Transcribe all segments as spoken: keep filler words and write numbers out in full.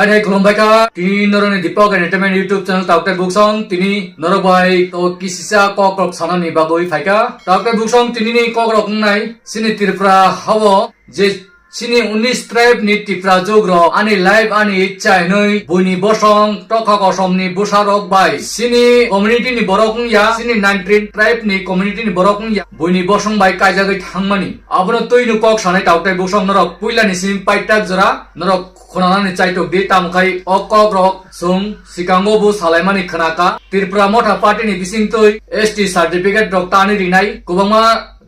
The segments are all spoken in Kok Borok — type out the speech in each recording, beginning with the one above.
Hai hai khulumbai kha, tini norokni Deepak Entertainment YouTube channel Taukte Buksong, tini norok bai to kisisa kok rok sanani bagwi phaikha. Taukte Buksong tini ni kok rok wngnai, chini Tripura hao je chini unis tribe ni Tiprajwk rok ani life ani ichcha hinwi buini bosong tokha kosom ni bwsa rok bai chini community ni borok wngya, chini nineteen tribe ni community ni borok wngya, buini bosong bai kaijagwi thangmani. Abono twi no kok sanai Taukte Buksong norok puila ni simi paitag jora norok khwnanani chaitok di, tamo khai o kok rok chwng sikango bo salaimani khwnaka. Tripura Motha Party ni bisingtwi S T certificate rok tani rinai, kwbangma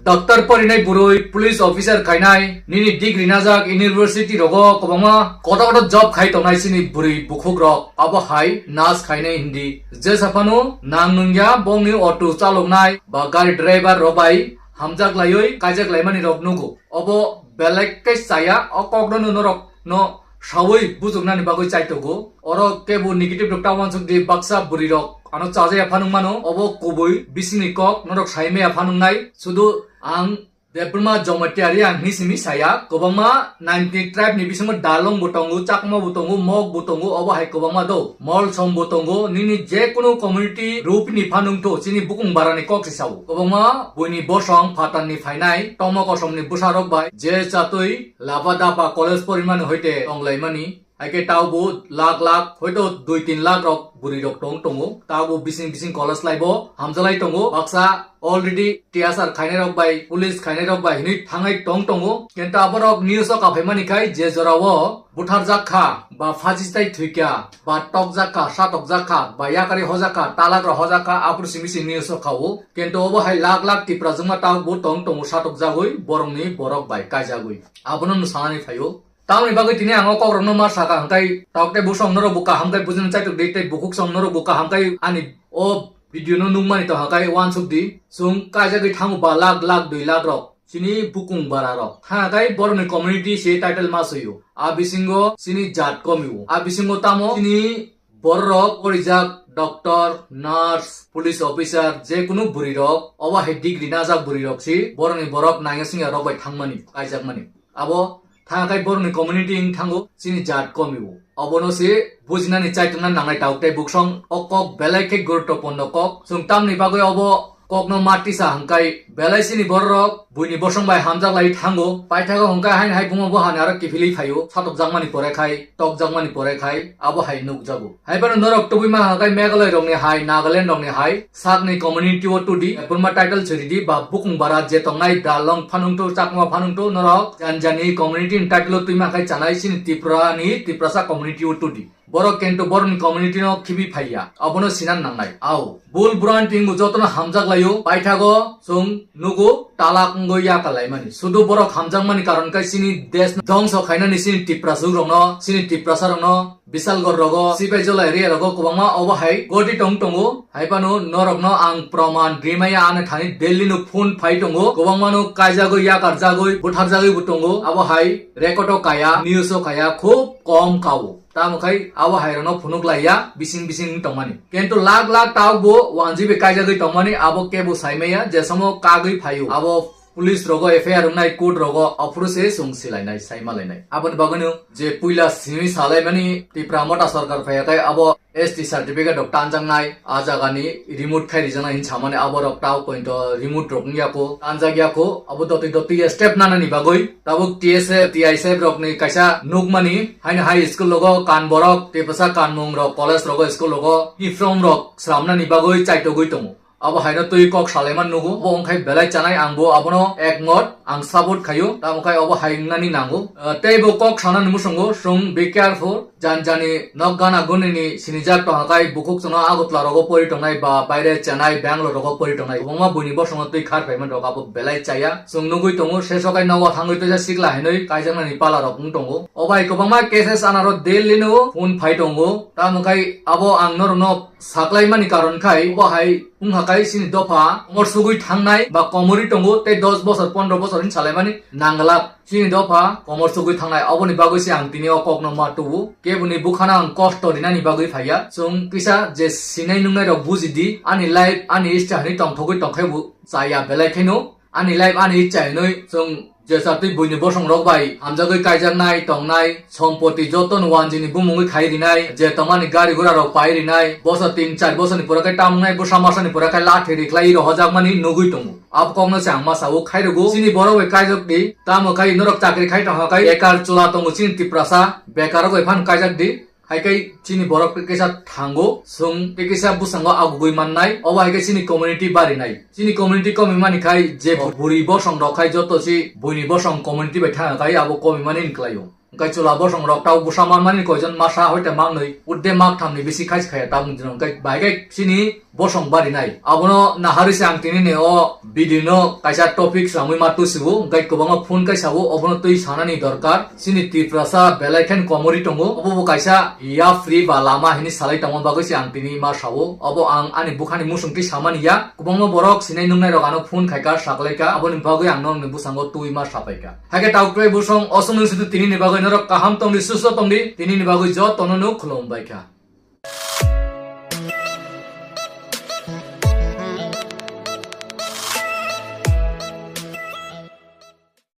doctor porinai bwrwi police officer khainai, nini degree najak university rogo kwbangma koto koto job khai tongnai chini bwrwi bukhuk rok, abo hai nas khainai hindi. Jesa phano nang nungya bongni auto chaloknai ba gari driver rok bai hamjak laiwi kaijak laimani rok nugo. Obo belai khe chaya, o kokno no norok no sawi bujuknani bagwi chaitogo. Oro kebo negative rok ta uansuk di, baksa bwrwi rok ano chajaya phanung mano, obo kubui bisingni kok norok saimaya phanungnai. Sudu ang Debbarma Jamatia ri ang hini simi saya, kwbangma nineteen tribe ni bisingo Dalong bo tongo, Chakma bo tongo, Mok bo tongo, obo hai kwbangma do. Molsom bo tongo, nini je kunu community rupni phanungtho, chini bukung barani kok se sao. Kwbangma buini bosong phatarni phainai, tongma kosomni bwsarok bai, je chatwi laba dapa college porimani hoite tonglaimani, haike taubo lakh lakh, hoito dui tin lakh rok bwrwi rok tong tongo, taubo bising bising college laibo hamjalai tongo, baksa already T S R khainai rok bai, police khainai rok bai hinwi thangai tong tongo, kintu aborok news o kaphaimani khai je jorao butharjak kha, ba phaji tai thwikha, ba tokjak kha, satokjak kha, ba yakari hojak kha, talak rok hojak kha, aphuru simi simi news o khao. Kintu obo hai lakh lakh Tipra jwngma taubo tong tongo satokjagwi, borokni borok bai kaijagwi. Abono no sanani phaio. Tamoni bagwi tini ang o kokrokno ma saka hwnkhe, Taukte Buksong norok bo kaham khe bujina chaitok di, tei bukhuk song norok bo kaham khe ani o video no nukmani to hwnkhe uansuk di. Chwng kaijagwi thango ba lakh lakh dui lakh rok. Chini bukung bara rok. Ha kai borokni community se title ma soyo. A bisingo chini jat komio. A bisingo tamo chini borok porijak doctor, nurse, police officer, je kunu bwrwi rok, obo hai degree najak bwrwi rok si borokni borok naina singya rok bai thangmani, kaijakmani. Abo thang kai borokni community wng thango chini jat komio. Obono se bujinani chaitongnani nangnai Taukte Buksong. O kok belai khe guruttopurno kok. Chwng tamni bagwi obo kokno ma tisa hwnkhe belai chini bororok buini bosong bai hamjak lai thango. Paithago hwnkhe haini hai buma bo hani aro kiphilwi phaio. Satokjakmani pore khai, tokjakmani pore khai abo hai nukjago. Haiphano norok tubui ma hwnkhe Meghalaya rokni hai, Nagaland rokni hai, sakni community o tudi, Burma title choridi ba bukung bara je tongnai Dalong phanungthu, Chakma phanungthu, norok Janjani community ni title o twi ma khai chanai chini Tripura ni Tiprasa community o tudi. Borok kintu borokni community no khibi phaiya. Abono sinan nangnai. Au, bul buran tingbu jotono hamjak laio. Paithago chwng nugo talak wngwi yakalaimani. Sudu borok hamjakmani karon khe chini desh no dongso khainani chini Tiprasuk rokno, chini Tiprasa rokno, Bisalgor rogo, Sipaijala area rogo kwbangma obo hai goti tong tongo. Haiphano norokno ang proman rimaya, ani thani Delhi no phone phai tongo. Kwbangmano kaijagwi, yakarjagwi, butharjagwi bo tongo. Abo hai record o kaya, news o kaya, khub kom kao. Tamo khai abo hai rokno phunuk laiya, bising bising wng tongmani. Kintu lakh lakh tauk bo one G B kaijagwi tongmani, abo kebo saimaya, je somo kagwi phaio. Abo police rogo F I R wngnai, court rogo, aphuru se chwng silainai, saimalainai. Aboni bagwino je puila simi salaimani Tipra Motha Sarkar phaiya khai abo S T certificate rok tanjaknai, a jagani remove khai rijaknai hin samani aborok tao pointo remove rok wngya kho, tanjak ya kho, abo dotwi dotwi step nanani bagwi tabuk T S F, T I S F rokni kaisa nukmani haino high school rogo kan borok, tei bwsa kanmung rok, college rogo, school rogo uniform rok sramnani bagwi chaitogwi tongo. Abo haino twi kok salaiman nugo. Bo wngkhai belai chanai, ang bo abono ekmot, ang support khaio. Tamo khai obo hai wngnani nango. Ah, tei bo kok sanani musungo, chwng be careful. Jan jani nok gana gunini sinijak tongkha khai bukhuk chwngno Agartala rogo pori tongnai ba baire Chennai, Bangalore rogo pori tongnai. Kwbangma buini bosongno twi khar phaimani rok abo belai chaya. Chwng nugwi tongo, seso khai nogo thangwi toisa sikla hinwi kaijaknani pala rok wng tongo. Obo hai kwbangma cases anaro Delhi no phone phai tongo. Tamo khai abo ang norokno saklaimani karon khai, obo hai wngkha khai chini dopha komor sugwi thangnai ba komorwi tongo tei dos bosor, pondro bosor hin salaimani nangla. Chini dopha komor sugwi thangnai, oboni bagwi se ang tini o kokno ma tubu. Keboni bukhano ang kosto rinani bagwi phaiya. Chwng kisa je sinai nungnai rok bujidi, ani life, ani ichha hinwi tongthogwi tongkhai bo chaya belai khaino. Ani life ani ichha hinwi chwng Jesa twi buini bosong rok bai hamjagwi kaijaknai tongnai, sompoti joto no wanjini bumungwi khai rinai, je tongmani gari gura rok pai rinai, bosa tin char bosoni pura khe tamungnai, bwsa masani pura khe lathi rikhlai rohojakmani nugwi tongo. Abo kokno se ang ma sao, khairwgo chini borok bai kaijak di, tamo khai norok chakri khai tongkha khai, bekar chwla tongo chini Tiprasa, bekar rok bai phano kaijak di. Hai khe chini borok tei kisa thango, chwng tei kisa bwskango agugwi mannai, obo hai khe chini community barinai. Chini community komi mani khai je buri bosong rok khai joto si buini bosong community bai thang khai abo komi mani ni kwlaio. Hwnkhe chwla bosong rok tau bwsa manmani koijon masa hoite mangnwi, udde mak thamni bisi khai se khaya tabuk ni dino. Hwnkhe bai khe chini bosong barinai. Abono naharwi se ang tini ni o video no kaisa topic swrangwi ma tusigo, hwnkhe kwbangma phone khe sao, obono twi sanani dorkar. Chini Tiprasa belai khen komori tongo, obo bo kaisa yapri ba lama hini salai tongma bagwi se ang tini ma sao. Obo ang ani bukhani musung twi samani ya. Kwbangma borok sinai nungnai rok ano phone khaika, saklaika, aboni bagwi ang norokni bwskango twi ma sapaika. Hakhe tau kwrwi bosong, osomni sudu tini ni bagwi norok kaham tongdi, susto tongdi, tini ni bagwi jotono no khulumbaikha.